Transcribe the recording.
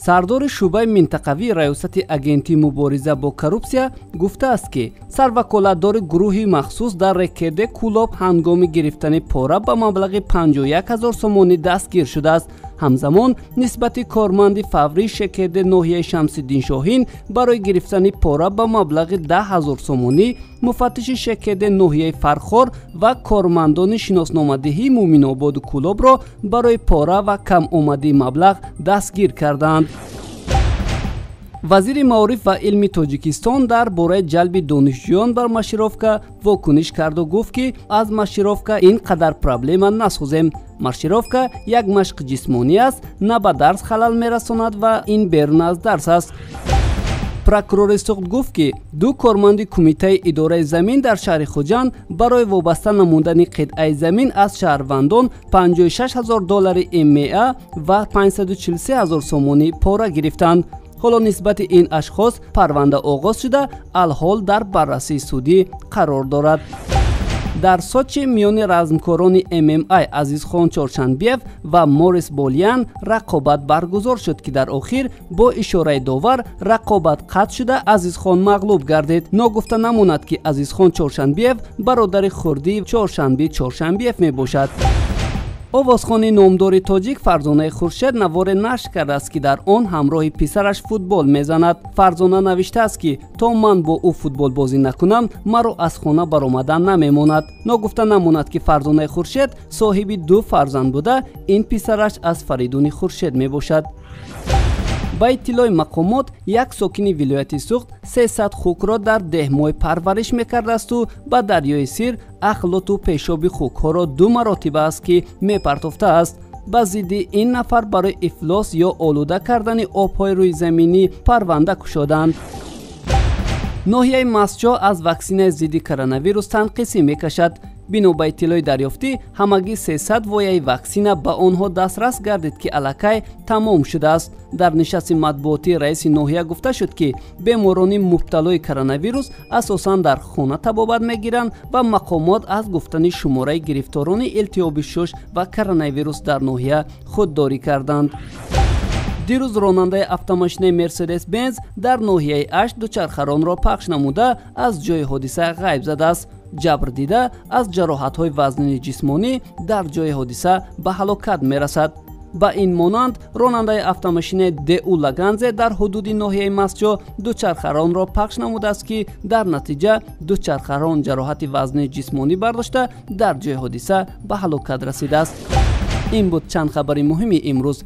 Сардори шӯъбаи минтақавии раёсати агентии мубориза бо коррупсия гуфтааст, ки сарваколатдори гурӯҳи махсус дар РКД Кӯлоб ҳангоми гирифтани пора ба маблағи 51 ҳазор сомонӣ дастгир шудааст. Ҳамзамон нисбати корманди фаврии ШКД ноҳияи Шамсиддин Шоҳин барои гирифтани пора ба маблағи 10 ҳазор сомонӣ, муфаттиши ШКД ноҳияи Фархор ва кормандони шиносномадиҳии Муъминободу Кӯлобро барои пора ва камомадии маблағ дастгир карданд. Вазири маориф ва илми Тоҷикистон дар бораи ҷалби донишҷӯён бар маршировка вокуниш карду гуфт, ки аз маршировка ин қадар проблема насозем. Маршировка як машқи ҷисмонӣ аст, на ба дарс халал мерасонад ва ин берун аз дарс аст. Прокурори Суғд гуфт, ки ду корманди кумитаи идораи замин дар шаҳри Хуҷанд барои вобаста намудани қитъаи замин аз шаҳрвандон 56 ҳазор доллари МА ва 543 ҳазор сомонӣ пора гирифтанд. Ҳоло нисбати ин ашхос парванда оғоз шуда, алҳол дар баррасии судӣ қарор дорад. Дар Сочи миёни размкорони ММА Азизхон Чоршанбиев ва Морис Болиян рақобат баргузор шуд, ки дар охир бо ишораи довар рақобат қатъ шуда, Азизхон мағлуб гардид. Ногуфта намонад, ки Азизхон Чоршанбиев бародари хурдии Чоршанби Чоршанбиев мебошад. Овозхони номдори тоҷик Фарзонаи Хуршед наворе нашр кардааст, ки дар он ҳамроҳи писараш футбол мезанад. Фарзона навиштааст, ки то ман бо ӯ футболбозӣ накунам, маро аз хона баромадан намемонад. Ногуфта намонад, ки Фарзонаи Хуршед соҳиби ду фарзанд буда, ин писараш аз Фаридуни Хуршед мебошад. Ба иттилои мақомот, як сокини вилояти Суғд 300 хукро дар деҳмой парвариш мекардаасту ба дарёи Сир ахлоту пешоби хукҳоро ду маротиба аст, ки мепартофтааст. Ба зидди ин нафар барои ифлос ё олуда кардани обҳои рӯйзаминӣ парванда кушоданд. Ноҳияи Мастчоҳ аз ваксинаи зидди коронавирус танқисӣ мекашад. Бино ба иттилои дарёфтӣ, ҳамагӣ 300 вояи ваксина ба онҳо дастрас гардид, ки аллакай тамом шудааст. Дар нишасти матбуотии раиси ноҳия гуфта шуд, ки беморони мубталои коронавирус асосан дар хона табобат мегиранд ва мақомот аз гуфтани шумораи гирифторони илтиҳоби шуш ва коронавирус дар ноҳия худдорӣ карданд. Дирӯз ронандаи автомошинаи Мерседес Бенз дар ноҳияи Ашт дучархаронро пахш намуда, аз ҷои ҳодиса ғайб задааст. Ҷабр дида аз ҷароҳатҳои вазнини ҷисмонӣ дар ҷои ҳодиса ба ҳалокат мерасад. Ба ин монанд, ронандаи автомошинаи Ду Лаганзе дар ҳудуди ноҳияи Мастчоҳ дучархаронро пахш намудааст, ки дар натиҷа дучархарон ҷароҳати вазнии ҷисмонӣ бардошта, дар ҷои ҳодиса ба ҳалокат расидааст. Ин буд чанд хабари муҳими имрӯз.